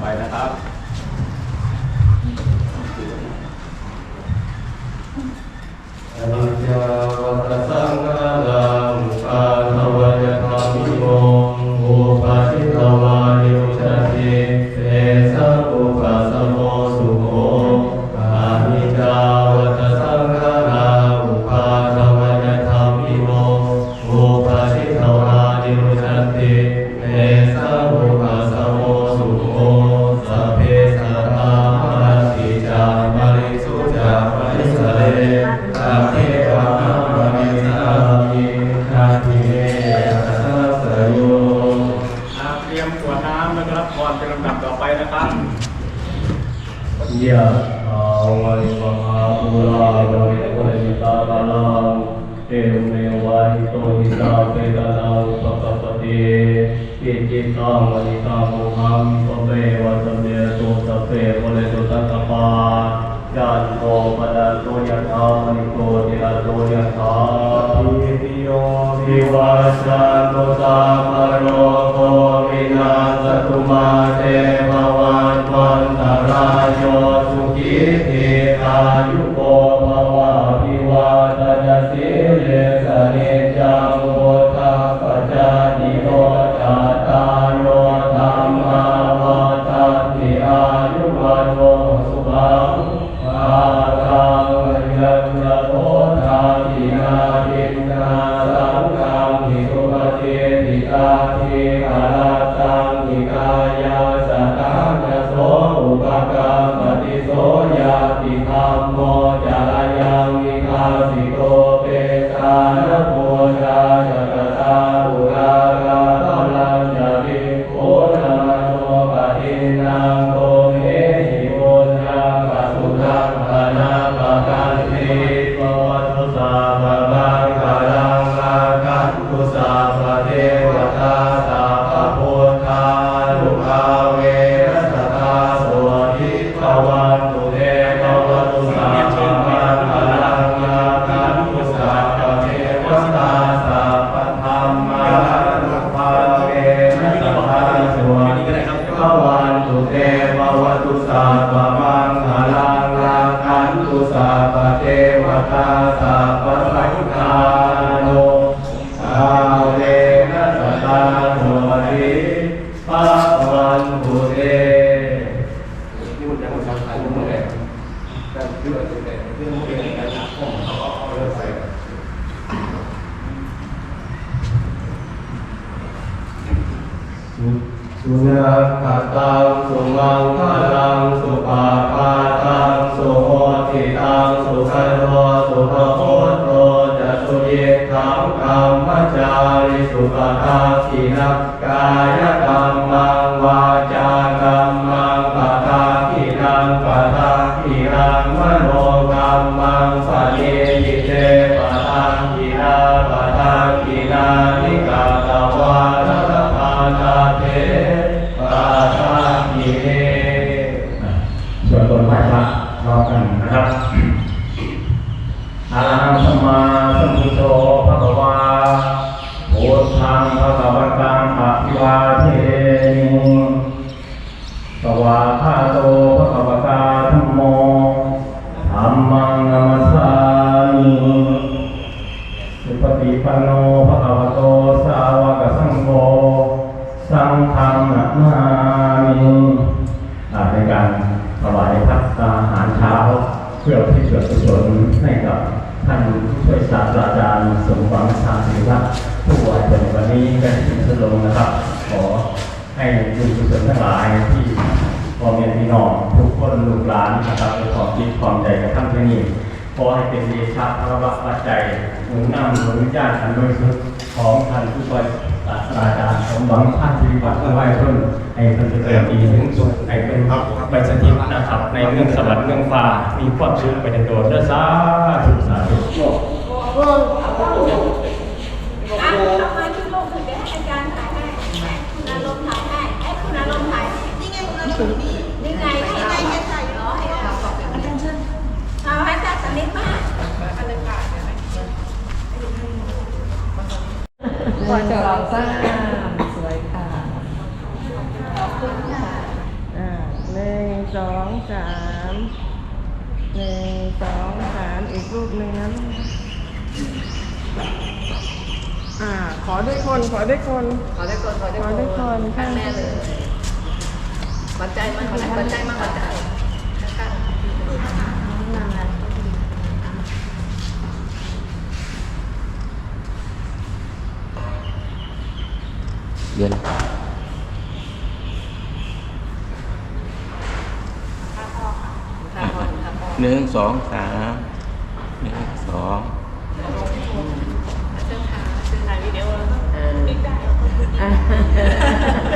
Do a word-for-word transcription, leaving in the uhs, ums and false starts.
ไปนะครับ Aniccā vata saṅkhārā, uppādavayadhammino, uppajjitvā nirujjhanti, tesaṃ vūpasamo sukho. Aniccā vata saṅkhārā, uppādavayadhammino, uppajjitvā nirujjhanti, tesaṃ vūpasamo sukho. Sabbe sattā maranti ca, mariṃsu ca marissare, tathevāhaṃ marissāmi, natthi me ettha saṃsayo. อ่า เตรียมกรวดน้ำแล้วก็รับพรเป็นลำดับต่อไปนะครับ Yathā vārivahā pūrā paripūrenti sāgaraṃ, evameva ito dinnaṃ petānaṃ upakappati. Icchitaṃ patthitaṃ tumhaṃ khippameva samijjhatu, sabbe pūrentu saṅkappā, cando paṇṇaraso yathā, maṇi jotiraso yathā. Sabbītiyo vivajjantu, sabbarogo vinassatu, mā te bhavatvantarāyo, sukhī dīghāyuko bhava. Abhivādanasīlissa niccaṃ vuḍḍhāpacāyino, cattāro dhammā vaḍḍhanti: āyu vaṇṇo sukhaṃ balaṃ. Ayañca kho dakkhiṇā dinnā saṅghaṃ hi supatiṭṭhitā, dīgharattaṃ hitāyassa ṭhānaso upakappati. So ñātidhammo ca ayaṃ nidassito, petāna pūjā ca katā uḷārā, balañca bhikkhūnamanuppadinnaṃ, tumhehi puññaṃ pasutaṃ anappakanti. Bhavatu sabbamaṅgalaṃ, rakkhantu sabbadevatā, sabbabuddhānubhāvena sadā sotthī bhavantu te. Bhavatu sabbamaṅgalaṃ, rakkhantu sabbadevatā, sabbadhammānubhāvena sadā sotthī bhavantu te. Bhavatu sabbamaṅgalaṃ, rakkhantu sabbadevatā, sabbasaṅghānubhāvena sadā sotthī bhavantu te. Su- sunakkhattaṃ sumaṅgalaṃ, supabhātaṃ suhuṭṭhitaṃ, sukhaṇo sumuhutto ca, suyiṭṭhaṃ brahmacārisu. Padakkhiṇaṃ kāyakammaṃ, vācākammaṃ padakkhiṇaṃ, padakkhiṇaṃ manokammaṃ, paṇidhī te padakkhiṇā, padakkhiṇāni katvāna, labhantatthe padakkhiṇe. สวดบทไหว้พระพร้อมกันนะครับ Arahaṃ sammāsambuddho bhagavā, buddhaṃ bhagavantaṃ abhivādemi. Svākkhāto bhagavatā dhammo, dhammaṃ namassāmi. Supaṭipanno bhagavato sāvakasaṅgho, saṅghaṃ namāmi. อ่า ในการถวายภัตตาหารเช้า เพื่ออุทิศส่วนกุศลให้กับท่านผู้ช่วยศาสตราจารย์สมหวัง ชาญศิริวัฒน์ ผู้วายชนในวันนี้ ได้สิ้นพระชนม์ลงนะครับ ขอให้บุญกุศลทั้งหลายที่พ่อแม่พี่น้องทุกคนลูกหลานนะครับ ได้พร้อมจิตพร้อมใจกันทำเช่นนี้ ขอให้เป็นเดชะพลวปัจจัย หนุนนำดวงวิญญาณอันบริสุทธิ์ของท่านผู้ช่วยศาสตราจารย์สมหวัง ชาญศิริวัฒน์ ผู้วายชน ให้เพิ่นเจริญดีสูงสุด ให้เพิ่นไปสถิตนะครับ ในเมืองสวรรค์เมืองฟ้า มีความสุขไปโดนๆ เด้อ สาธุ สาธุ อ่ะ เอามาที่โลกเดี๋ยวให้อาจารย์ถ่ายให้ ให้คุณอารมณ์ถ่ายให้ ให้คุณอารมณ์ถ่าย นี่ไง คุณอารมณ์อยู่นี่ นี่ไง นี่ไง ให้ถ่าย รอให้ถ่าย เอาให้จัดสนิทมา หนึ่ง สอง สาม สวยค่ะ ขอบคุณค่ะ อ่า สองสาม หนึ่งสองสาม อีกรูปหนึ่งนะลูกนะ อ่า ขอด้วยคน ขอด้วยคน ขอด้วยคน ขอด้วย ขอด้วยคน ข้างแม่เลย หวานใจมา หวานใจมา หวานใจข้างๆ เดี๋ยวนะ ข้างพ่อค่ะข้างพ่อข้างพ่อ หนึ่งสองสาม หนึ่งสอง เชิญค่ะเชิญถ่ายวิดีโอ เออ